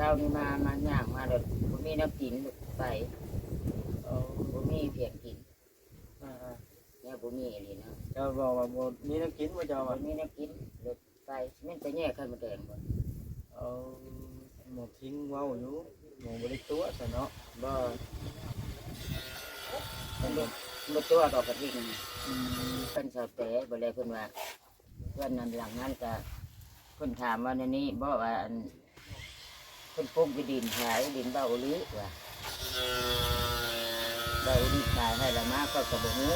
ເຊົ້ານີ້ມາ ມາຍ່າງມາ ແລ້ວບໍ່ມີແນວກິນ ໄປ ເອີ ບໍ່ມີພຽງກິນ ອ່າໆ ແນວບໍ່ມີອີ່ຫຼີເນາະ. ເຈົ້າບອກວ່າບໍ່ມີແນວກິນບໍ່ ເຈົ້າວ່າ? ບໍ່ມີແນວກິນ ແລ້ວໄປ ຊິແມ່ນໄປແຍ່ໄຂ່ມົດແດງບໍ່? ເອົາ ໝໍທິງເວົ້າຢູ່ ໝໍບໍ່ໄດ້ຕົວະຊະເນາະ. ບໍ່ ເພິ່ນບໍ່ ບໍ່ຕົວະດອກກະທິງ. ອືມ ເພິ່ນເຊົາແຕ່ ບໍ່ແລ ເພິ່ນວ່າ ເຮືອນນັ້ນຫຼັງນັ້ນກະ ເພິ່ນຖາມວ່າແນວນີ້ບໍ່ ວ່າອັນ ເພິ່ນປຸກຢູ່ດິນຂາຍ ດິນບ່າວອຸລິວ່າ ບ່າວອຸລິຂາຍໃຫ້ລະມາ ຂ້ອຍກະບໍ່ຮູ້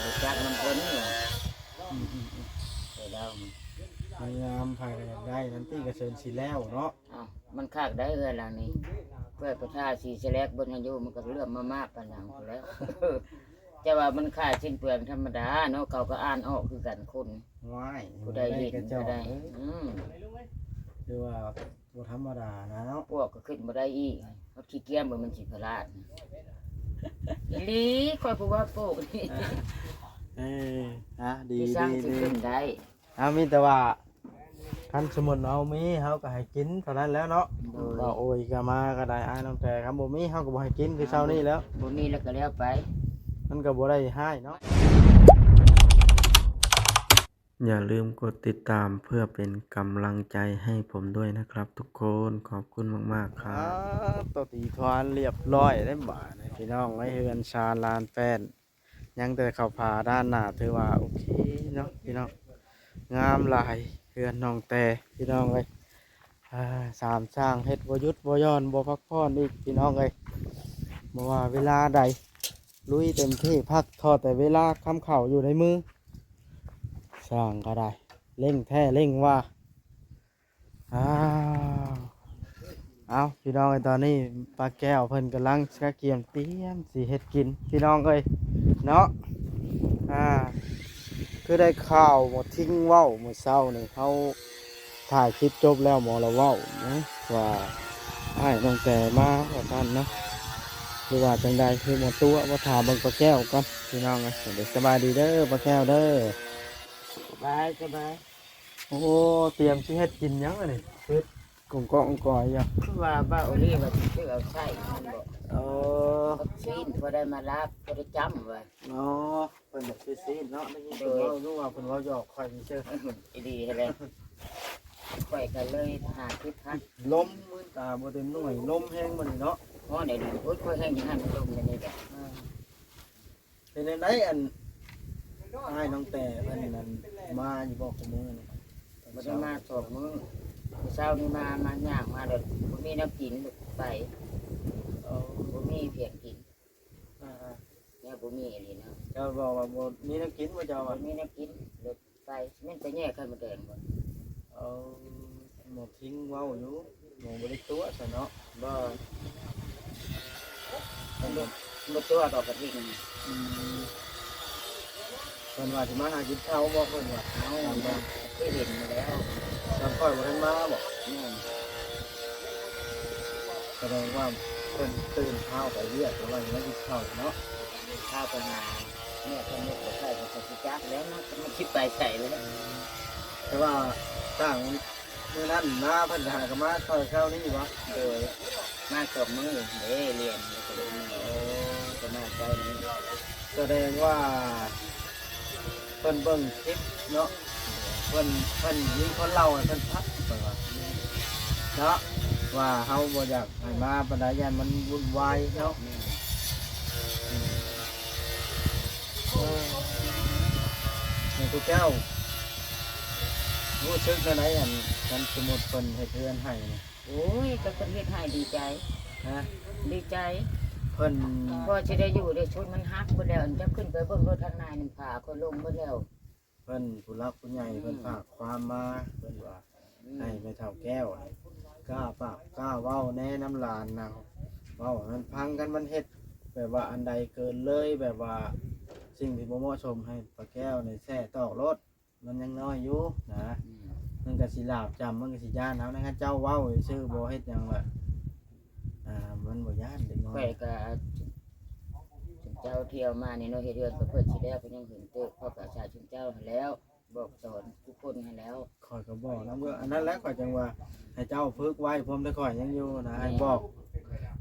ບໍ່ຈັກນຳເພິ່ນວ່າ. ອືມໆໆ ແຕ່ລາວ ມັນງາມ ໃຜກະຢາກໄດ້ນັ້ນຕິ ກະເຊີນຊິແລ້ວເນາະ. ເອົ້າ ມັນຄັກໄດ໋ເຮືອນຫຼັງນີ້ ເພື່ອໄປທາສີສະແລັກເບິ່ງໃຫ້ຢູ່ ມັນກະເຫຼື້ອມມາໆປານຫຼັງພຸ້ນແລ້ວ. ແຕ່ວ່າມັນຂາຍສິ້ນເປືອງທຳມະດາເນາະ ເຂົາກະອ່ານອອກຄືກັນຄົນ. ວ້າຍ ຜູ້ໃດເຫັນກະໄດ້ ອືມ ຖືວ່າບໍ່ທຳມະດານະເນາະ. ປວກກະຂຶ້ນບໍ່ໄດ້ອີກ ເຮົາຂີ້ກຽມເບິ່ງມັນຊິພະລາດ. ອີ່ຫຼີ ຂ້ອຍຜູ້ວ່າປູກນີ້ ເອີ ອາ ດີ ດີ ດີ ຂຶ້ນໄດ້. ເຮົາມີແຕ່ວ່າ ຄັນສົມມຸດເຮົາມີ ເຮົາກະໃຫ້ກິນເທົ່ານັ້ນແລ້ວເນາະ. ໂດຍ ບ່າວໂອຍກະມາກະໄດ້ ອ້າຍນ້ອງແຕ່ ຄັນບໍ່ມີເຮົາກະບໍ່ໃຫ້ກິນ ຄືເຊົ້ານີ້ແລ້ວ. ບໍ່ມີແລ້ວກະແລ້ວໄປ ມັນກະບໍ່ໄດ້ຮ້າຍເນາະ. ຢ່າລືມກົດຕິດຕາມເພື່ອເປັນກຳລັງໃຈໃຫ້ຜົມດ້ວຍນະຄັບທຸກຄົນ. ຂອບຄຸນມາກໆ ຄັບ. ອ່າ ໂຕຕີທວານລຽບຮ້ອຍໄດ້ບາດນີ້ ພີ່ນ້ອງເອີຍ ເຮືອນຊານລານແປ້ນ ຍັງແຕ່ເຂົ້າຝາດ້ານໜ້າ ຖືວ່າໂອເຄເນາະພີ່ນ້ອງ. ງາມຫຼາຍເຮືອນນ້ອງແຕ່ພີ່ນ້ອງເອີຍ. ອ່າ ສາມຊ່າງເຮັດບໍ່ຢຸດບໍ່ຢ່ອນ ບໍ່ພັກຜ່ອນອີກພີ່ນ້ອງເອີຍ. ບໍ່ວ່າເວລາໃດ ລຸຍເຕັມທີ່ ພັກ ທໍ້ແຕ່ເວລາຄຳເຂົ້າຢູ່ໃນມື. ຊ່າງກະໄດ້ ເລັ່ງແທ້ເລັ່ງວ່າ. ອ້າວ ເອົ້າ ພີ່ນ້ອງເອີຍ ຕອນນີ້ປ້າແກ້ວເພິ່ນກຳລັງກະກຽມຕຽມຊິເຮັດກິນ ພີ່ນ້ອງເອີຍເນາະ. ອ່າ ຄືໄດ້ຂ່າວໝໍທິງເວົ້າມື້ເຊົ້ານີ້ ເຮົາຖ່າຍຄລິບຈົບແລ້ວ ໝໍລາວເວົ້ານະວ່າ ອ້າຍນ້ອງແຕ່ມາວ່າຊັ້ນເນາະ ຫຼືວ່າຈັ່ງໃດ ຄືໝໍຕົວະ. ມາຖາມເບິ່ງປ້າແກ້ວກ່ອນ ພີ່ນ້ອງເອີຍ. ສະບາຍດີເດີປ້າແກ້ວເດີ. ສະບາຍ ສະບາຍ. ໂອ້ ຕຽມຊິເຮັດກິນຫຍັງອັນນີ້ ເຮັດກົງກອງກອຍຢູ່. ຄືວ່າບ່າວໂອລີວ່າຊິຊື້ເອົາໄສ້ມັນບໍ? ເອີ ຊີ້ນ ພໍໄດ້ມາລາບ ພໍໄດ້ຈ້ຳວ່າ. ອໍ ເພິ່ນຢາກຊື້ຊີ້ນເນາະ ໄດ້ຍິນເພິ່ນເວົ້າຢູ່ວ່າເພິ່ນເວົ້າຫຍອກຂ້ອຍຊື່ໆ. ອີ່ຫຼີຫັ້ນແຫຼະ ຂ້ອຍກະເລີຍຫາຄິດຫາ ລົມມືນຕາບໍ່ເຕັມໜ່ວຍ ລົມແຮງມື້ນີ້ເນາະ. ໂອ້ ດຽວນີ້ ໂອ້ຍ ຂ້ອຍແຮງຢູ່ຫັ້ນ ລົມມື້ນີ້ກະ ອ່າ ເປັນຈັ່ງໃດ ອັນ ອ້າຍນ້ອງແຕ່ເພິ່ນນັ້ນມາຢູ່ບໍ່ ຄູ່ມື້ນີ້? ບໍ່ໄດ້ມາສອງມື້ ມື້ເຊົ້ານີ້ມາ ມາຍ່າງມາ ແລ້ວບໍ່ມີແນວກິນ ໄປ ເອີ ບໍ່ມີພຽງກິນ ອ່າໆ ແນວບໍ່ມີອີ່ຫຼີເນາະ. ເຈົ້າບອກວ່າບໍ່ມີແນວກິນບໍ່ ເຈົ້າວ່າ? ບໍ່ມີແນວກິນ ແລ້ວໄປ ແມ່ນໄປແຍ່ໄຂ່ມົດແດງບໍ່? ເອົາ ໝໍທິງເວົ້າຢູ່ ໝໍບໍ່ໄດ້ຕົວະຊະເນາະ. ບໍ່ ເພິ່ນບໍ່ ບໍ່ຕົວະດອກກະທິງ. ອືມ ເພິ່ນວ່າຊິມາຫາກິນເຂົ້າບໍ່ ເພິ່ນວ່າ? ເອົາ ເພິ່ນວ່າ ຄືເຫັນມາແລ້ວ ຕອນຂ້ອຍບໍ່ທັນມາບໍ? ແມ່ນ ສະແດງວ່າເພິ່ນຕື່ນເຊົ້າໄປວຽກ ແລ້ວວ່າຊິມາກິນເຂົ້າເນາະ. ເຊົ້າໄປຫາ ເມຍເພິ່ນ ບໍ່ຄ່ອຍ ເພິ່ນກະຊິຈັກແລ້ວເນາະ ມັນຊິໄປໃສແລ້ວ. ແຕ່ວ່າຕ່າງມື້ນັ້ນມາ ເພິ່ນກະຫາກະມາຕອນເຊົ້ານີ້ບໍ? ໂດຍ ມາສອງມື້ເດ້ ລຽນ ໂອ້ ກະມາເຊົ້ານີ້. ສະແດງວ່າເພິ່ນເບິ່ງຄລິບເນາະ ເພິ່ນ ເພິ່ນມີຄົນເລົ່າໃຫ້ເພິ່ນຟັງ ເພິ່ນວ່າເນາະ ວ່າເຮົາບໍ່ຢາກໃຫ້ມາປານໃດ ຢ້ານມັນວຸ່ນວາຍເນາະ. ແມ່ນ ເອີ ແມ່ນ ຜູ້ເຈົ້າ ຮູ້ສຶກແນວໃດ ອັນ ຄັນສົມມຸດເພິ່ນເຮັດເຮືອນໃຫ້ນີ້? ໂອ້ຍ ກະເພິ່ນເຮັດໃຫ້ດີໃຈ. ຮະ? ດີໃຈ ເພິ່ນ ພໍຊິໄດ້ຢູ່ໄດ້ຊົນ ມັນຫັກເບິດແລ້ວ. ອັນ ເຈົ້າຂຶ້ນໄປເບິ່ງໂລດ ທາງໃນນັ້ນ ຝາຂ້ອຍລົງເບິດແລ້ວ. ເພິ່ນ ຜູ້ຫຼັກຜູ້ໃຫຍ່ ອືມ ເພິ່ນຝາກຄວາມມາ ເພິ່ນວ່າ ອືມ ໃຫ້ແມ່ເຖົ້າແກ້ວນີ້ກ້າປາກກ້າເວົ້າແດ່ນຳຫຼານນະ ເວົ້າໃຫ້ມັນຟັງ. ຄັນມັນເຮັດແບບວ່າອັນໃດເກີນເລີຍ ແບບວ່າສິ່ງທີ່ບໍ່ເໝາະສົມ ໃຫ້ປ້າແກ້ວນີ້ແຊະຕອກໂລດ ມັນຍັງນ້ອຍຢູ່ນະ. ອືມ ມັນກະຊິຫຼາບຈຳ ມັນກະຊິຢ້ານເຮົານະ. ຄັນເຈົ້າເວົ້າຊື່ໆ ບໍ່ເຮັດຫຍັງລະ ອ່າ ມັນບໍ່ຢ້ານເດັກນ້ອຍ. ຂ້ອຍກະ ຊຸມເຈົ້າທີ່ເອົາມານີ້ເນາະ ເຮັດເຮືອນກະເພິ່ນຊິແລ້ວ ເພິ່ນຍັງຫຶງເຕີບ ເພາະກະອາໄສຊຸມເຈົ້າຫັ້ນແລ້ວ. ບອກສອນທຸກຄົນຫັ້ນແຫຼ້ວ. ຂ້ອຍກໍບອກນຳຢູ່ ອັນນັ້ນແຫຼະ ຂ້ອຍຈັ່ງວ່າໃຫ້ເຈົ້າຝຶກໄວ້ ພວມແຕ່ຂ້ອຍຍັງຢູ່ນະ ໃຫ້ບອກ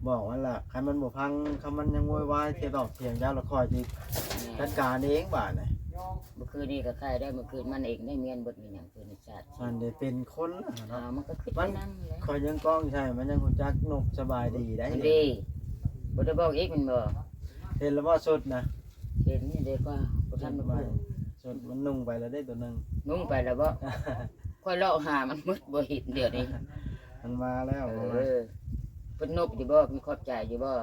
ບອກມັນລະ ຄັນມັນບໍ່ຟັງ ຄັນມັນຍັງໂວຍວາຍ ຖຽງຕອບຖຽງເຈົ້າ ລະຂ້ອຍຊິຈັດການເອງບາດນີ້. ເມື່ອຄືນນີ້ກໍໄຂ້ໄດ້ ເມື່ອຄືນມັນເອງໄດ້ ເມນເບິດມີຫຍັງຄືນຊາດ ມັນໄດ້ເປັນຄົນລະເນາະ ມັນກໍຄິດໄປນຳແຫຼະ. ຂ້ອຍຍັງກ້ອງໃສ່ ມັນຍັງຮູ້ຈັກນົບສະບາຍດີໄດ້ ເດ ບໍ່ໄດ້ບອກອີກແມ່ນບໍ່? ເຫັນແລ້ວບໍ່ຊຸດນະ? ເຫັນເດ ກໍບໍ່ທັນໄດ້ ຊຸດມັນນຸ່ງໄປແລ້ວເດ້ຕົວໜຶ່ງ ນຸ່ງໄປແລ້ວບໍ່? ຂ້ອຍເລາະຫາມັນໝົດ ບໍ່ເຫັນດຽວນີ້ ມັນມາແລ້ວ. ເອີ ເພິ່ນນົບຢູ່ບໍ່? ເພິ່ນຂອບໃຈຢູ່ບໍ່?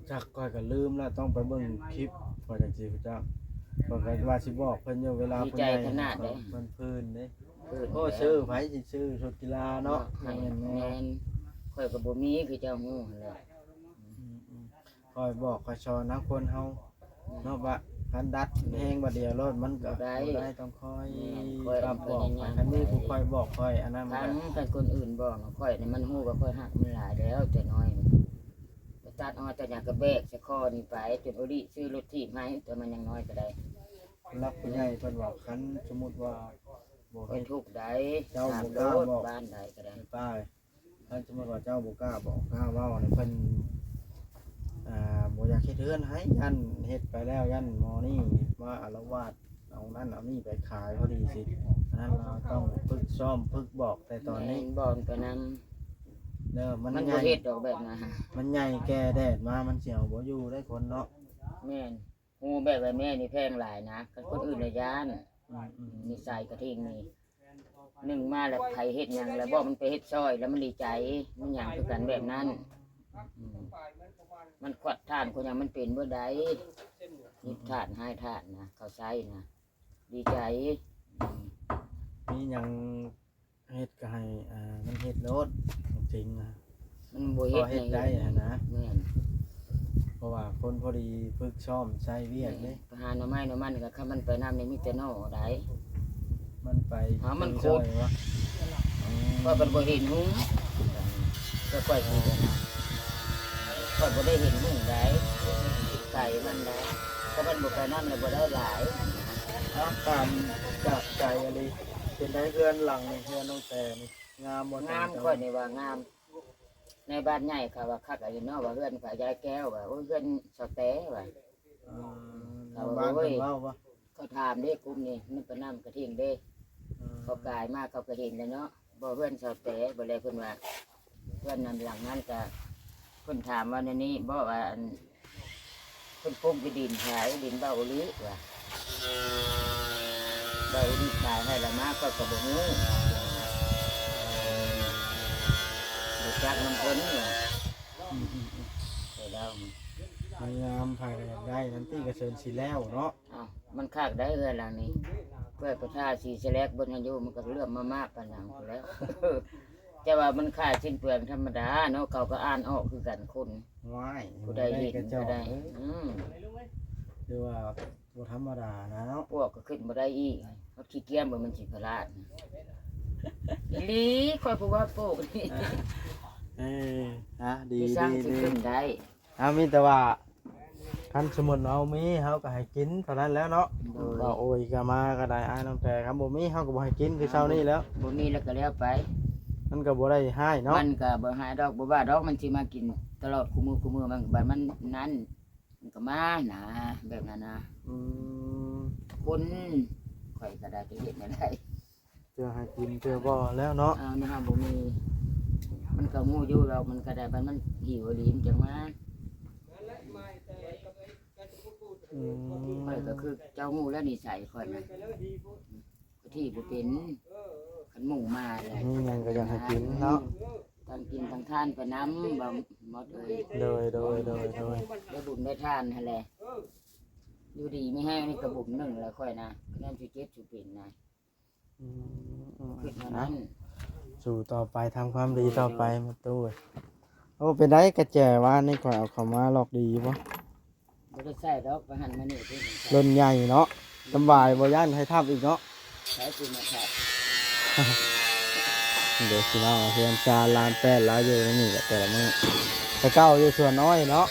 ຈັກ ຂ້ອຍກໍລືມແລ້ວ ຕ້ອງໄປເບິ່ງຄລິບ ຂ້ອຍຈັ່ງຊິຮູ້ຈັກ. ຂ້ອຍກໍວ່າຊິບອກເພິ່ນຢູ່ ເວລາຜູ້ໃຫຍ່ ເພິ່ນພື້ນເດ້. ໂອ້ ຊື້ ໃຜຊິຊື້ຊຸດກິລາເນາະ ແມ່ນ ຂ້ອຍກໍບໍ່ມີ ຄືເຈົ້າຮູ້ຫັ້ນແຫຼະ. ອືມໆ ຂ້ອຍບອກຂ້ອຍສອນນຳຄົນເຮົາເນາະ ວ່າຄັນດັດແຮງບາດດຽວໂລດ ມັນກໍບໍ່ໄດ້ ຕ້ອງຄ່ອຍປັບບອກໄປ. ຄັນມີຜູ້ຄ່ອຍບອກຂ້ອຍ ອັນນັ້ນມັນກໍ ຄັນຄົນອື່ນບອກນະ ຂ້ອຍນີ້ມັນຮູ້ວ່າຂ້ອຍຮັກມັນຫຼາຍແລ້ວ ແຕ່ນ້ອຍ ໄປຕັດອ້ອຍຕັດຫຍັງກໍແບກໃສ່ຄໍນີ້ໄປ ຈົນໂອລິຊື້ລົດຖີບໃຫ້ ແຕ່ມັນຍັງນ້ອຍກໍໄດ້. ຜູ້ຫຼັກຜູ້ໃຫຍ່ເພິ່ນວ່າ ຄັນສົມມຸດວ່າບໍ່ເຮັດ ຂ້ອຍທຸກໃດ ເຈົ້າບໍ່ກ້າບອກ ບ້ານໃດກໍໄດ້ ປ້າເອີຍ. ຄັນສົມມຸດວ່າເຈົ້າບໍ່ກ້າບອກກ້າເວົ້ານີ້ ເພິ່ນ ອ່າ ບໍ່ຢາກເຮັດເຮືອນໃຫ້ ຢ້ານເຮັດໄປແລ້ວ ຢ້ານໝໍນີ້ມາອາລະວາດ ເອົານັ້ນເອົານີ້ໄປຂາຍພໍດີຊິ ອັນນັ້ນເຮົາຕ້ອງຝຶກຊ້ອມຝຶກບອກແຕ່ຕອນນີ້ ແມ່ນ ບອກໄປນຳເດີ. ມັນ ມັນບໍ່ເຮັດດອກແບບນັ້ນ ມັນໃຫຍ່ແກ່ແດດມາ ມັນຊິເອົາບໍ່ຢູ່ໄດ້ຄົນເນາະ. ແມ່ນ ຮູ້ແບບວ່າແມ່ນີ້ແພງຫຼາຍນະ ຄັນຄົນອື່ນລະຢ້ານ. ອືມໆ ນິໄສກະທິງນີ້ ໜຶ່ງມາແລ້ວໃຜເຮັດຫຍັງ ແລ້ວບອກມັນໄປເຮັດຊ່ອຍ ແລ້ວມັນດີໃຈ ມັນຫຍັງຄືກັນແບບນັ້ນ. ອືມ ມັນຂວັດຖ່ານຄົນຫຍັງມັນເປັນເບິດໃດ ຮີດຖ່ານຫາຍຖ່ານນະ ເຂົາໃຊ້ນະ ດີໃຈ. ອືມ ມີຫຍັງ ເຮັດກໍໃຫ້ ອ່າ ມັນເຮັດໂລດ ຈິງນະ ມັນບໍ່ເຮັດ ພໍເຮັດໄດ້ຫັ້ນນະ. ແມ່ນ ເພາະວ່າຄົນພໍດີຝຶກຊ້ອມໃຊ້ວຽກເດ້. ໄປຫາໜໍ່ໄມ້ໜໍ່ມັນກໍ ຄັນມັນໄປນຳນີ້ມີແຕ່ໜໍ່ໃດ ມັນໄປ ຫາມັນຂຸດ ອືມ ຂ້ອຍມັນບໍ່ເຫັນຫຸງ ກໍຂ້ອຍຊິໄປຫາ ຂ້ອຍບໍ່ໄດ້ເຫັນຫຸງໃດ ໄກມັນໃດ ຖ້າມັນບໍ່ໄປນຳແລ້ວບໍ່ໄດ້ຫຼາຍ. ເອົາ ຕາມຈາກໃຈອີ່ຫຼີ ເປັນໃດເຮືອນຫຼັງນີ້ ເຮືອນນ້ອງແຕນີ້ ງາມບໍ່? ງາມ ຕາມເຈົ້າ ຂ້ອຍນີ້ວ່າງາມ ໃນບ້ານໃຫຍ່ເຂົາວ່າຄັກອີ່ຫຼີເນາະ ວ່າເຮືອນຂອງຍາຍແກ້ວ ວ່າ ໂອ້ຍ ເຮືອນສາວແຕວ່າ. ອືມ ເຂົາວ່າ ໂອ້ຍ ເຂົາຖາມເດ້ ກຸ່ມນີ້ມັນໄປນຳກະທິງເດ້ ເຂົາກາຍມາເຂົາກໍເຫັນແລ້ວເນາະ ບໍ່ ເຮືອນສາວແຕ ບໍ່ແລເພິ່ນວ່າ ເຮືອນນັ້ນຫຼັງນັ້ນກະ ເພິ່ນຖາມວ່າແນວນີ້ບໍ່ ວ່າ ອັນ ເພິ່ນປົກຢູ່ດິນຂາຍ ດິນບ່າວໂອລິວ່າ ບ່າວໂອລິຂາຍໃຫ້ລະມາ ຂ້ອຍກໍບໍ່ຮູ້ ບໍ່ຈັກນຳເພິ່ນວ່າ. ອືມໆໆ ແຕ່ລາວ ມັນງາມ ໃຜກໍຢາກໄດ້ ນັ້ນຕິ ກະເຊີນຊິແລ້ວເນາະ. ອ້າວ ມັນຄັກໄດ໋ເຮືອນຫຼັງນີ້ ເພື່ອໄປທາສີສະແລັກເບິດຫັ້ນຢູ່ ມັນກໍເຫຼື້ອມມາໆປານຫຍັງພຸ້ນແລ້ວ. ແຕ່ວ່າມັນຂາຍສິ້ນເປືອງທຳມະດາເນາະ ເຂົາກໍອ່ານອອກຄືກັນຄົນ. ວ້າຍ ຜູ້ໃດເຫັນກໍໄດ້ ເອີ ອືມ ຖືວ່າບໍ່ທຳມະດານະເນາະ ປວກກໍຂຶ້ນບໍ່ໄດ້ອີກ ເຮົາຂີ້ກຽມບໍ່ ມັນຊິພະລາດ ອີ່ຫຼີ ຂ້ອຍຜູ້ວ່າໂປກນີ້. ເອີ ອາ ດີ ດີ ດີ ຂຶ້ນໄດ້. ເອົາ ມີແຕ່ວ່າ ຄັນສົມມຸດເຮົາມີ ເຮົາກໍໃຫ້ກິນເທົ່ານັ້ນແລ້ວເນາະ. ໂດຍ ວ່າໂອ້ຍ ກໍມາກໍໄດ້ ອ້າຍນ້ອງແຕ ຄັນບໍ່ມີ ເຮົາກໍບໍ່ໃຫ້ກິນ ຄືເຊົ້ານີ້ແລ້ວ ບໍ່ມີແລ້ວກໍແລ້ວໄປ ມັນກໍບໍ່ໄດ້ຮ້າຍເນາະ ມັນກໍບໍ່ຮ້າຍດອກ ບໍ່ວ່າດອກ ມັນຊິມາກິນຕະຫຼອດ ຄູ່ມື້ ຄູ່ມື້ ມັນ ບາດມັນນັ້ນ ມັນກໍມານະ ແບບນັ້ນນະ. ອືມ ຄົນ ຂ້ອຍກໍໄດ້ ຈະເຮັດແນວໃດ ເທື່ອໃຫ້ກິນເທື່ອບໍ່ແລ້ວເນາະ. ເອົາ ແນວເຮົາບໍ່ມີ ມັນກໍຮູ້ຢູ່ດອກ ມັນກໍໄດ້ ບັດມັນຫິວອີ່ຫຼີມັນຈັ່ງມາ. ອືມ ຂ້ອຍກໍຄືເຈົ້າຮູ້ແລ້ວນິໄສຂ້ອຍນະ ທີ່ບໍ່ເປັນ ຄັນໝູ່ມາແລ້ວ ມີຫຍັງກໍຢາກໃຫ້ກິນເນາະ. ອືມ ທັງກິນທັງທານໄປນຳ ບໍ່ໝົດເອີຍ. ໂດຍ ໂດຍ ໂດຍ ໂດຍ ໄດ້ບຸນໄດ້ທານຫັ້ນແຫຼະ ຢູ່ດີມີແຮງນີ້ກໍບຸນໜຶ່ງແລ້ວຂ້ອຍນະ ຄະແນນຊິເຈັບຊິເປັນນະ. ອືມ ອືມ ຄິດວ່ານັ້ນ ເນາະ ສູ້ຕໍ່ໄປ ທຳຄວາມດີຕໍ່ໄປ ໂດຍ ແມ່ຕູ້. ໂອ້ ເປັນໃດກະແຈວານນີ້ ຂ້ອຍເອົາເຂົ້າມາລອກດີຢູ່ບໍ່? ບໍ່ໄດ້ໃສ່ດອກ ໄປຫັ້ນມານີ້ ລົນໃຫຍ່ເນາະ ສຳບາຍບໍ່ ຢ້ານໃຫ້ທັບອີກເນາະ. ໃຊ້ຄືມາທັບ ເດີພີ່ນ້ອງ ເຮືອນຊານລານແປນລາວຢູ່ໃນນີ້ແຫຼະ ແຕ່ລະມື້ ແຕ່ເກົ່າຢູ່ສວນອ້ອຍເນາະ.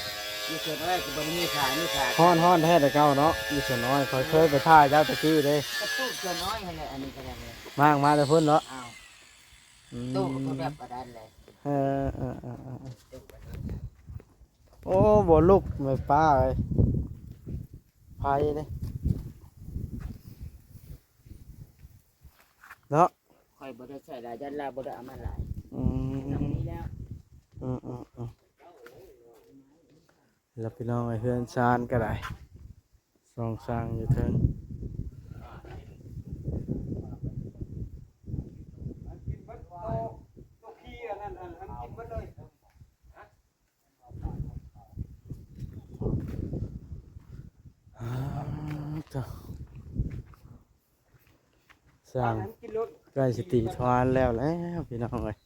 ຢູ່ສວນອ້ອຍກໍບໍ່ໄດ້ມີຂາຍ ມີຂາຍ ຮ້ອນ ຮ້ອນແທ້ແຕ່ເກົ່າເນາະ ຢູ່ສວນອ້ອຍ ຂ້ອຍເຄີຍໄປຖ່າຍເຈົ້າແຕ່ກີ້ເດ້. ກະຕູ້ສວນອ້ອຍຫັ້ນແຫຼະ ອັນນີ້ກໍໄດ້ແຫຼະ. ມາ ມາແຕ່ພຸ້ນເນາະ. ອ້າວ ອືມ ຕູ້ກໍແບບປານນັ້ນແຫຼະ. ເອີ ເອີ ເອີ ເອີ ຕູ້ປານນັ້ນ. ໂອ້ ບໍ່ລຸກແມ່ປ້າເອີຍ ໄຟເດ້ເນາະ. ຂ້ອຍບໍ່ໄດ້ໃສ່ຫຼາຍ ຢ້ານລາວບໍ່ໄດ້ເອົາມາຫຼາຍ. ອືມ ສ່ຳນີ້ແລ້ວ. ອືມ ອືມ ອືມ ແລ້ວພີ່ນ້ອງເອີຍ ເຮືອນຊານກໍໄດ້ ຊ່ອງສ້າງຢູ່ເທິງ. ອ່າ ເຈົ້າ ຊ່າງໃກ້ຊິຕີທວານແລ້ວແຫຼະພີ່ນ້ອງເອີຍ.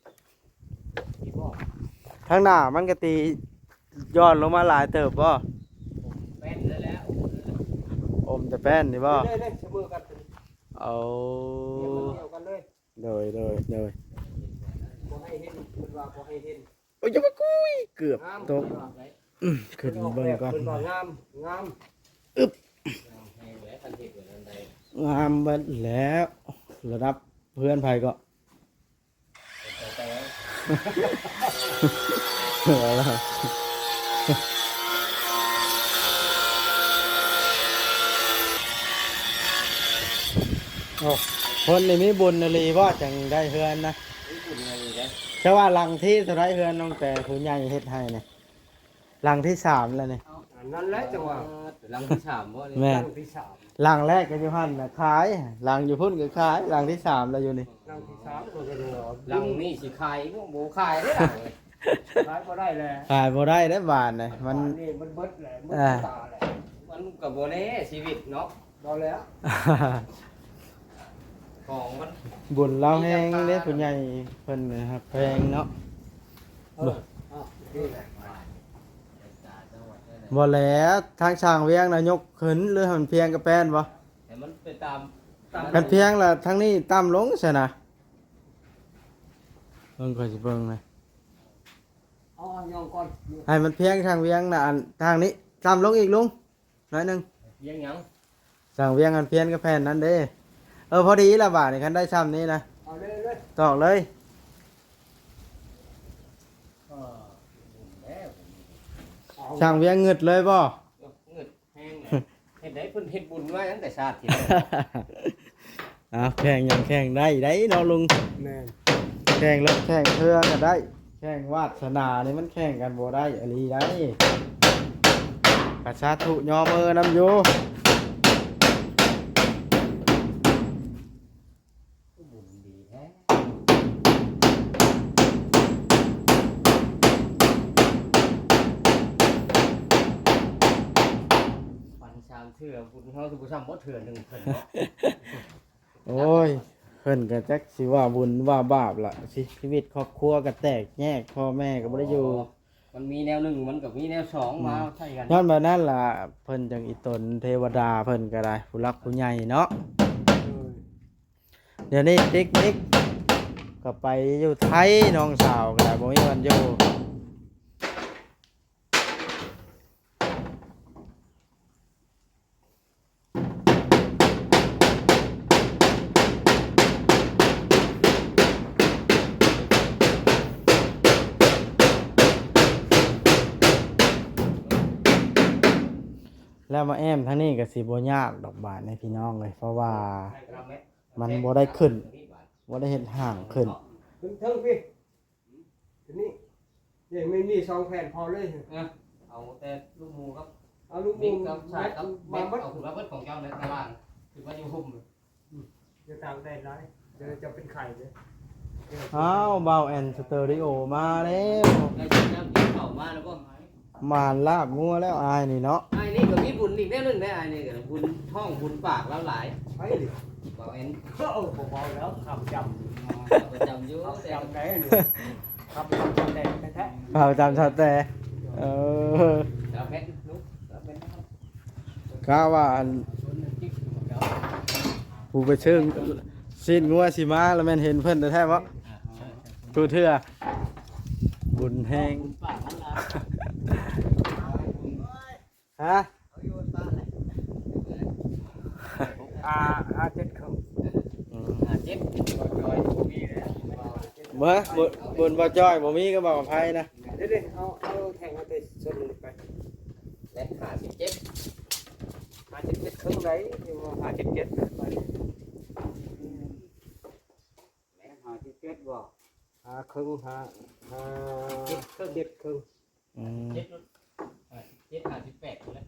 ທາງໜ້າມັນກໍຕີຢ່ອນລົງມາຫຼາຍເຕີບບໍ່? ແປ້ນແລ້ວແຫຼະ ອົມແຕ່ແປ້ນນີ້ບໍ່? ເລີຍໆ ສະເໝີກັນ. ໂອ້ ດຽວກັນເລີຍ. ໂດຍ ໂດຍ ໂດຍ. ບໍ່ໃຫ້ເຫັນ ເພິ່ນວ່າບໍ່ໃຫ້ເຫັນ. ໂອ້ຍ ຢ່າມາກຸຍ ເກືອບຕົກ. ອືມ ຂຶ້ນເບິ່ງກ່ອນ. ເພິ່ນວ່າງາມ ງາມ. ອຶບ ງາມເບິດແລ້ວ. ລະດັບເຮືອນໃຜກໍ ໂອ້ ຄົນນີ້ມີບຸນອີ່ຫຼີບໍ່ ຈັ່ງໄດ້ເຮືອນນະ? ມີບຸນອີ່ຫຼີເດ້. ເຈົ້າວ່າຫຼັງທີເທົ່າໃດ ເຮືອນນ້ອງແຕ ຜູ້ໃຫຍ່ເຮັດໃຫ້ນີ້? ຫຼັງທີສາມແລ້ວນີ້. ເອົ້າ ອັນນັ້ນແຫຼະ ຈັ່ງວ່າ ຫຼັງທີສາມບໍ່ນີ້? ແມ່ນ ຫຼັງທີສາມ. ຫຼັງແລກກໍຢູ່ຫັ້ນນະຂາຍ ຫຼັງຢູ່ພຸ້ນກໍຂາຍ ຫຼັງທີສາມແລ້ວຢູ່ນີ້. ຫຼັງທີສາມກໍເປັນວ່າ ຫຼັງນີ້ຊິຂາຍບໍ່ຂາຍເດ້ ຫຼັງນີ້ ຂາຍບໍ່ໄດ້ແລ້ວ ຂາຍບໍ່ໄດ້ເດ້ບາດນີ້. ມັນ ບາດນີ້ມັນເບິດແລ້ວ ໝົດ ອ່າ ຕາແລ້ວ. ມັນກໍບໍ່ແນ່ຊີວິດເນາະ. ບໍ່ແລ້ວ ຂອງມັນ ບຸນລາວແຮງເດ້ ຜູ້ໃຫຍ່ເພິ່ນຮັກແພງເນາະ. ເອີ ບໍ່ແຫຼະ ທາງຊ່າງວຽງນະຍົກຂຶ້ນ ຫຼືໃຫ້ມັນພຽງກັບແປ້ນບໍ່? ໃຫ້ມັນໄປຕາມ ຕາມ ຄັນພຽງລະທາງນີ້ຕ່ຳລົງຊັ້ນນະ. ເບິ່ງ ຂ້ອຍຊິເບິ່ງນະ ເອົາ ເອົາ ຍ່ອງກ່ອນ ໃຫ້ມັນພຽງທາງວຽງນະ ອັນທາງນີ້ຕ່ຳລົງອີກລຸງ ໜ້ອຍໜຶ່ງ. ວຽງຫຍັງ? ສ້າງວຽງອັນພຽງກັບແຜ່ນນັ້ນເດ້. ເອີ ພໍດີລະບາດນີ້ ຄັນໄດ້ຊ່ຳນີ້ນະ ເອົາເລີຍ ເລີຍ ຕອກເລີຍ. ເອີ ບຸນແລ້ວ ເອົາ ຊ່າງວຽງງຶດເລີຍບໍ່? ເອີ ງຶດແຮງເລີຍ. ເຮັດໃດເພິ່ນເຮັດບຸນມາຕັ້ງແຕ່ຊາດທີ່ແລ້ວ. ອ້າວ ແຂ່ງຫຍັງແຂ່ງໄດ້ໄດ໋ເນາະລຸງ. ແມ່ນ ແຂ່ງລົດແຂ່ງເຮືອກໍໄດ້ ແຂ່ງວາດສະໜານີ້ມັນແຂ່ງກັນບໍ່ໄດ້ອີ່ຫຼີໄດ໋. ກະສາທຸຍໍມືນຳຢູ່. ບຸນດີແທ້ ຝັນສາມເທື່ອ ບຸນເຮົາຊິບໍ່ຊ້ຳບໍ່ເທື່ອໜຶ່ງເພິ່ນເນາະ. ໂອ້ຍ ເພິ່ນກໍຈັກຊິວ່າບຸນວ່າບາບລະ ຊີວິດຄອບຄົວກໍແຕກແຍກ ພໍ່ແມ່ກໍບໍ່ໄດ້ຢູ່. ອໍ ມັນມີແນວໜຶ່ງ ມັນກໍມີແນວສອງ ອືມ ມາໃສ່ກັນ. ຍ້ອນແບບນັ້ນລະ ເພິ່ນຈັ່ງອີຕົນເທວະດາເພິ່ນກໍໄດ້ ຜູ້ຫຼັກຜູ້ໃຫຍ່ເນາະ. ໂດຍ ດຽວນີ້ຕິກນິກກໍໄປຢູ່ໄທ ນ້ອງສາວກໍໄດ້ ບໍ່ມີວັນຢູ່. ແລ້ວມາແອ້ມທາງນີ້ກໍຊິບໍ່ຍາກດອກບາດນີ້ພີ່ນ້ອງເອີຍ ເພາະວ່າມັນບໍ່ໄດ້ຂຶ້ນ ບໍ່ໄດ້ເຮັດຫ້າງຂຶ້ນ. ເທິງ ເທິງພີ້ ຕົວນີ້ ນີ້ມີ ມີສອງແຜ່ນພໍເລີຍ. ເອີ ເອົາແຕ່ລູກໝູ່ກັບ ເອົາລູກໝູ່ ມີກັບສາຍກັບແມັດ ເອົາຂຶ້ນມາເບິດຂອງເຈົ້າໃນຕາລາງ ຂຶ້ນມາຢູ່ຮົ່ມ. ອືມ ຢ່າຕາກແດດຫຼາຍ ດຽວຈະເປັນໄຂ້ເດ້. ອ້າວ ບ່າວແອນສະເຕີຣີໂອມາແລ້ວ. ໄດ້ກິນເຂົ້າມາແລ້ວບໍ່? ໝານລາບງົວແລ້ວອ້າຍນີ້ເນາະ. ອ້າຍນີ້ກໍມີບຸນອີກແນວໜຶ່ງເດ້ ອ້າຍນີ້ກໍບຸນທ້ອງບຸນປາກລາວຫຼາຍ. ໃຜນີ້? ບ່າວແອນ. ໂອ້ ບໍ່ເວົ້າແລ້ວ ຂ້າພະເຈົ້າ ຂ້າພະເຈົ້າຢູ່ ຂ້າພະເຈົ້າໄດ້ນີ້ ຂ້າພະເຈົ້າຊາວແຕ່ແທ້ໆ ຂ້າພະເຈົ້າຊາວແຕ່. ເອີ ສາວເພັດລູກ ສາວເພັດ ກະວ່າອັນ ຜູ້ໄປຊື້ຊີ້ນງົວຊິມາ ລະແມ່ນເຫັນເພິ່ນແທ້ໆບໍ່? ທຸເທື່ອ ບຸນແຮງ ບຸນປາກມັນລະ ບຸນ ຮະ? ຫ້າ ຫ້າເຈັດເຄິ່ງ ອືມ ຫ້າເຈັດ ບໍ່ ບໍ່ ບໍ່ຈ່ອຍ ບໍ່ມີ ກໍບໍ່ໄພນະ. ເດ້ໆ ເອົາ ເອົາແທ່ງ ເອົາແຕ່ສ່ວນນີ້ໄປ ແລະ ຫ້າສິບເຈັດ ຫ້າສິບເຈັດເຄິ່ງໃດ ຫ້າສິບເຈັດ ແມ່ນຫ້າສິບເຈັດບໍ່? ຫ້າເຄິ່ງ ຫ້າ ຫ້າ ເຈັດເຄິ່ງ ເຈັດເຄິ່ງ ອືມ ເຈັດ ເຈັດ ຫ້າສິບແປດພຸ້ນແຫຼະ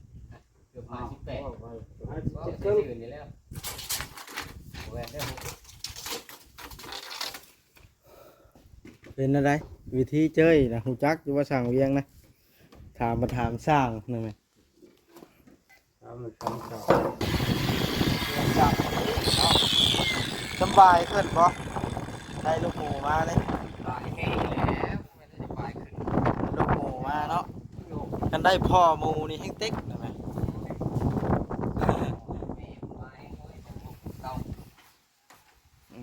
ເກືອບຫ້າສິບແປດ ຫ້າສິບເຈັດເຄິ່ງ ເປັນແນວໃດ ວິທີເຈີຍນະ ຮູ້ຈັກຢູ່ວ່າຊ່າງວຽງນະ? ຖາມມາຖາມຊ່າງນັ້ນແຫຼະ. ສຳບາຍຂຶ້ນບໍ່? ໄດ້ລູກໝູມາເລີຍ ສະບາຍແຮງແລ້ວ ແມ່ນໄດ້ສະບາຍຂຶ້ນ ລູກໝູມາເນາະ. ຄັນໄດ້ພໍ່ໝູນີ້ແຮງຕິດນະແມ່. ອື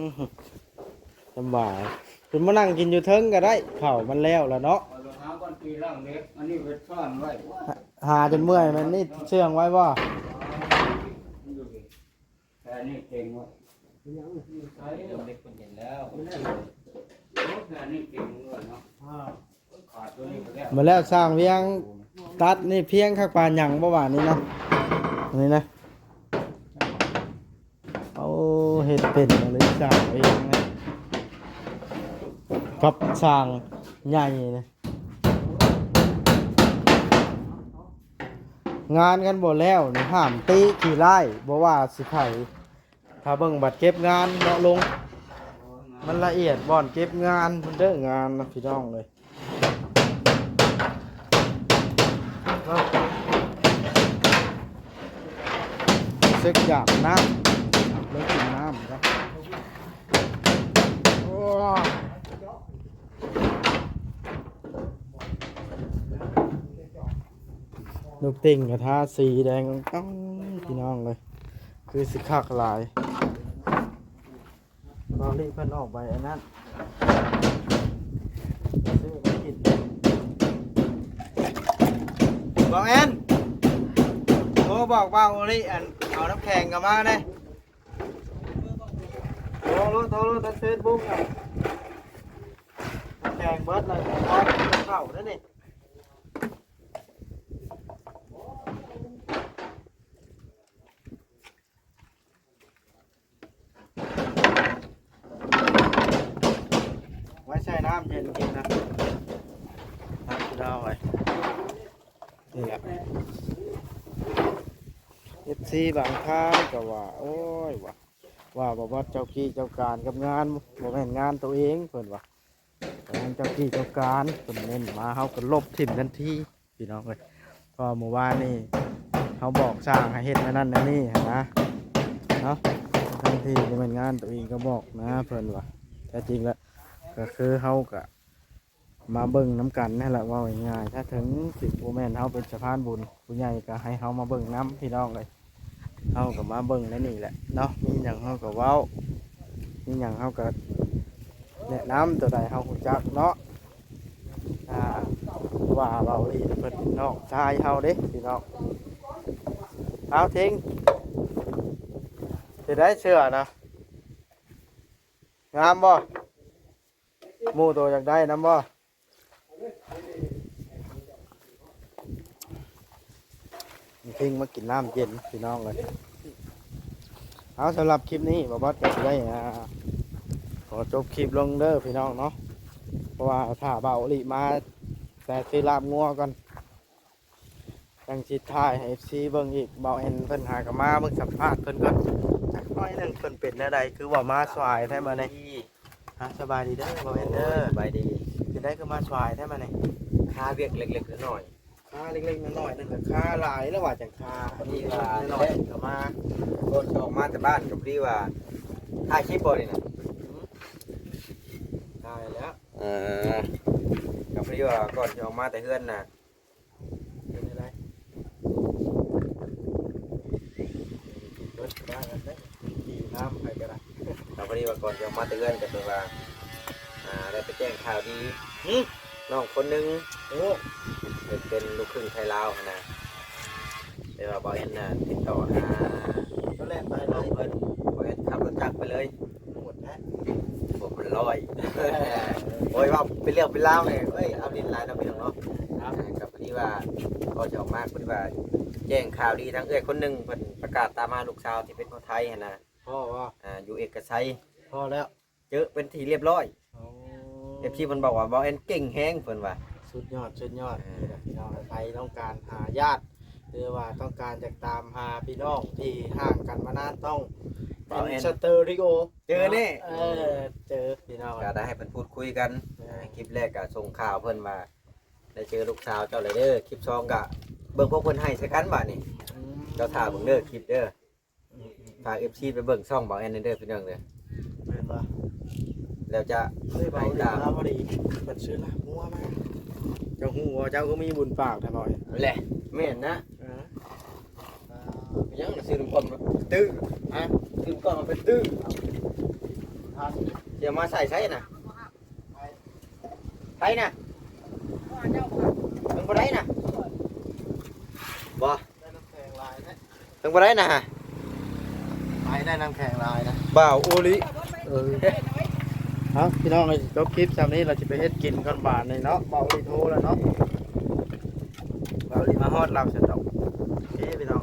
ມ ສຳບາຍ ເພິ່ນມານັ່ງກິນຢູ່ເທິງກໍໄດ້ ເຂົ້າມັນແລ້ວລະເນາະ. ເອົາລົງຫາບ່ອນຕີຫຼັງເດັກ ອັນນີ້ໄປຊ້ອນໄວ້ ຫາ ຫາຈົນເມື່ອຍ ແມ່ນນີ້ເຊື່ອງໄວ້ບໍ່? ແຕ່ນີ້ເກັ່ງເນາະ ເດັກເພິ່ນເຫັນແລ້ວ ແຕ່ນີ້ເກັ່ງເນາະ. ມາແລ້ວ ຊ່າງວຽງຕັດນີ້ພຽງຄັກປານຫຍັງບໍ່ຫວານີ້ນະ ອັນນີ້ນະ. ໂອ້ ເຮັດເປັນເລີຍ ຊ່າງວຽງນະ ກັບຊ່າງໃຫຍ່ນະ. ງານກັນບໍ່ແລ້ວນີ້ ຫ້າມຕິຂີ້ຮ້າຍ ບໍ່ວ່າຊິໃຜ. ຖ້າເບິ່ງບັດເກັບງານເນາະລຸງ ມັນລະອຽດບ່ອນເກັບງານພຸ້ນເດີ ງານນະພີ່ນ້ອງເອີຍ. ເຊິ່ງຢາກນ້ຳ ເລີຍກິນນ້ຳກ່ອນ. ໂອ້ ລູກຕິ່ງກໍທາສີແດງກ່ອງໆ ພີ່ນ້ອງເອີຍ ຄືຊິຄັກຫຼາຍ. ເບົາລີເພິ່ນອອກໄປອັນນັ້ນ ຊື້ມາກິນ. ບ່າວແອນ ໂທບອກເບົາລີ ອັນ ເອົານ້ຳແຂງເຂົ້າມາແດ່. ໂທໂລດ ໂທໂລດ ທາງເຟສບຸກນະ ນ້ຳແຂງເບິດແລ້ວ ເຂົ້າແລ້ວນີ້. ໄວ້ໃສ່ນ້ຳເຢັນກິນນະ ນ້ຳເຫຼົ້າໄວ້ ນີ້ແຫຼະ. ເອັຟຊີບາງທ່ານກໍວ່າ ໂອ້ຍ ວ່າ ວ່າບໍ່ບອດເຈົ້າກີ້ເຈົ້າການກັບງານ ບໍ່ແມ່ນງານໂຕເອງ ເພິ່ນວ່າ ງານເຈົ້າກີ້ເຈົ້າການ ເພິ່ນເນັ້ນມາ ເຮົາກໍລົບຖິ້ມທັນທີ ພີ່ນ້ອງເອີຍ. ເພາະວ່າມື້ວານນີ້ເຮົາບອກຊ່າງໃຫ້ເຮັດແນວນັ້ນແນວນີ້ຫັ້ນນະເນາະ ທັງທີ່ບໍ່ແມ່ນງານໂຕເອງກໍບອກນະ ເພິ່ນວ່າ. ແທ້ຈິງແລ້ວກໍຄືເຮົາກໍມາເບິ່ງນຳກັນນັ້ນແຫຼະ ເວົ້າງ່າຍໆ ຖ້າເຖິງຊິບໍ່ແມ່ນເຮົາເປັນສະພານບຸນ ຜູ້ໃຫຍ່ກໍໃຫ້ເຮົາມາເບິ່ງນຳ ພີ່ນ້ອງເອີຍ. ເຮົາກໍມາເບິ່ງໃນນີ້ແຫຼະເນາະ ມີຫຍັງເຮົາກໍເວົ້າ ມີຫຍັງເຮົາກໍແນະນຳ ຕົວໃດເຮົາຮູ້ຈັກເນາະ. ອ່າ ວ່າເວົ້າອີກ ເພິ່ນເປັນນ້ອງຊາຍເຮົາເດ້ພີ່ນ້ອງ. ເອົາ ເທັງ ເຮັດໄດ້ເສື້ອນະ ງາມບໍ່? ໝູ່ໂຕຢາກໄດ້ນຳບໍ່? ເທັງມາກິນນ້ຳເຢັນພີ່ນ້ອງເອີຍ. ເອົາ ສຳລັບຄລິບນີ້ ບ່າວບອດກໍຊິໄດ້ ອ່າ ຂໍຈົບຄລິບລົງເດີພີ່ນ້ອງເນາະ ເພາະວ່າຖ້າບ່າວໂອລິມາແຕ່ຊື້ລາບງົວກ່ອນ ຈັ່ງຊິຖ່າຍໃຫ້ເອັຟຊີເບິ່ງອີກ. ບ່າວແອນເພິ່ນຫາກໍມາເບິ່ງ ສຳພາດເພິ່ນກ່ອນຈັກໜ້ອຍໜຶ່ງ ເພິ່ນເປັນແນວໃດ ຄືວ່າມາສວາຍແທ້ມື້ນີ້. ອ່າ ສະບາຍດີເດີ ບ່າວແອນເດີ. ໂອ້ຍ ສະບາຍດີ. ເປັນໃດຄືມາສວາຍແທ້ມື້ນີ້? ຄາວຽກເລັກໆນ້ອຍໆ ຄາເລັກໆນ້ອຍໆ ນັ້ນກໍຄາຫຼາຍແລ້ວວ່າ ຈັ່ງຄາ ພໍດີວ່ານ້ອຍໆກໍມາ. ກ່ອນຈະອອກມາແຕ່ບ້ານກໍພໍດີວ່າ ຖ່າຍຄລິບບໍ່ນີ້ນະ? ອືມ ຖ່າຍແລ້ວ. ເອີ ກໍພໍດີວ່າກ່ອນຈະອອກມາແຕ່ເຮືອນນະ ເປັນຈັ່ງໃດ? ກິນເບິດບ້ານນັ້ນເດ້ ກິນນ້ຳໃຜກໍໄດ້. ກໍພໍດີວ່າກ່ອນຈະມາແຕ່ເຮືອນກໍແບບວ່າ ອ່າ ໄດ້ໄປແຈ້ງຂ່າວດີ ຫຶ ນ້ອງຄົນໜຶ່ງ ໂອ້ ເປັນ ເປັນລູກຄຶ່ງໄທລາວຫັ້ນນະ. ແຕ່ວ່າບໍ່ເຫັນນະ ຕິດຕໍ່ຫາ ກໍແລ່ນໄປ ນ້ອງເພິ່ນ ບໍ່ເຫັນ ຂັບລົດຈັກໄປເລີຍ ໂຫດແທ້ ບວກເປັນຮ້ອຍ ໂອ້ຍ ເວົ້າເປັນເລື່ອງເປັນລາວນີ້ ເອີຍ ເອົາຫຼິ້ນຫຼາຍເນາະ ພີ່ນ້ອງເນາະ ກໍພໍດີວ່າ ກໍຈະອອກມາ ພໍດີວ່າ ແຈ້ງຂ່າວດີທາງເອື້ອຍຄົນໜຶ່ງ ເພິ່ນປະກາດຕາມຫາລູກສາວທີ່ເປັນຄົນໄທຫັ້ນນະ ພໍ່ບໍ່ ອ່າ ຢູ່ເອກະໄຊ ພໍແລ້ວ ເຈີເປັນທີ່ລຽບຮ້ອຍ ເອັຟຊີເພິ່ນບອກວ່າ ບໍ່ແອນເກັ່ງແຮງເພິ່ນວ່າ ສຸດຍອດ ສຸດຍອດ ເອີ ນີ້ແຫຼະ ພີ່ນ້ອງ ໃຜຕ້ອງການຫາຍາດ ຫຼືວ່າຕ້ອງການຢາກຕາມຫາພີ່ນ້ອງທີ່ຫ່າງກັນມານານ ຕ້ອງເປັນສະເຕີຣີໂອ ເຈີແນ່ ເອີ ເຈີ ພີ່ນ້ອງ ກໍໄດ້ໃຫ້ເພິ່ນພູດຄຸຍກັນ ຄລິບແລກກໍສົ່ງຂ່າວເພິ່ນວ່າ ໄດ້ເຈີລູກສາວເຈົ້າແລ້ວເດີ ຄລິບສອງກໍເບິ່ງພວກເພິ່ນໃຫ້ໃສ່ກັນບາດນີ້ ເຈົ້າຖ້າເບິ່ງເດີ ຄລິບເດີ ຝາກເອັຟຊີໄປເບິ່ງຊ່ອງບ່າວແອນແດ່ເດີ ພີ່ນ້ອງເດີ ແມ່ນບໍ່ ແລ້ວຈະ ເອີຍ ເວົ້າດີ ເວົ້າດີ ເພິ່ນຊື້ລາບງົວມາ ເຈົ້າຮູ້ບໍ່ ເຈົ້າຄືມີບຸນປາກແທ້ບໍ່ ແຫຼະ ແມ່ນນະ ເອີ ເປັນຫຍັງຊື້ນ້ຳກ້ອນມາຕື້ ຮະ ຊື້ນ້ຳກ້ອນມາໄປຕື້ ຊິເອົາມາໃສ່ໃສນະ ໃຜນະ ເບິ່ງບໍ່ໄດ້ນະ ບໍ່ ໄດ້ນ້ຳແຂງຫຼາຍແທ້ ເບິ່ງບໍ່ໄດ້ນະ ໄປໄດ້ນ້ຳແຂງຫຼາຍນະ ບ່າວໂອລິ ເອີ ເອົາ ພີ່ນ້ອງເອີຍ ຈົບຄລິບຊ່ຳນີ້ ລາວຊິໄປເຮັດກິນກ່ອນບາດນີ້ເນາະ ບ່າວໂອລິໂທແລ້ວເນາະ ບ່າວໂອລິມາຮອດລາວຊະດອກ ໂອເຄ ພີ່ນ້ອງ